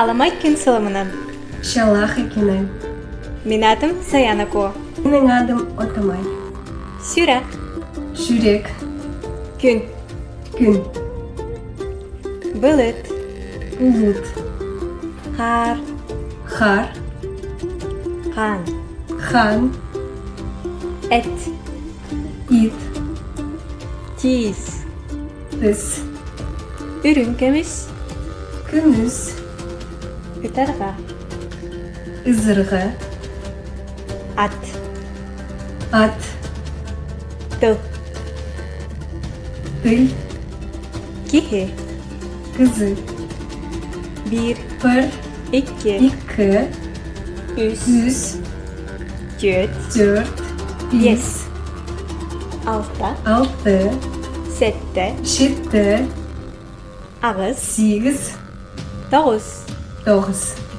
Аламай күн сыламынан. Шалах экинен. Мин аатым Саяна Ко. Менің адым Отамай. Сүрэх. Жүрек. Күн. Күн. Былыт. Бұлыт. Хаар. Хар. Хаан. Хан. Эт. Ит. Тиис. Тыс. Үрүҥ көмүс. Күмүс. Ытарҕа. Ызырҕа. Ат. Ат. Тыл. Тыл. Киһи. Кызы. Биир. Бір. Икки. Икки. Үс. Үс. Түөрт. Төрт. Биэс. Алта. Алты. Сэттэ. Жеті. Аҕыс. Сегіз. Тоҕус. Тоғыз.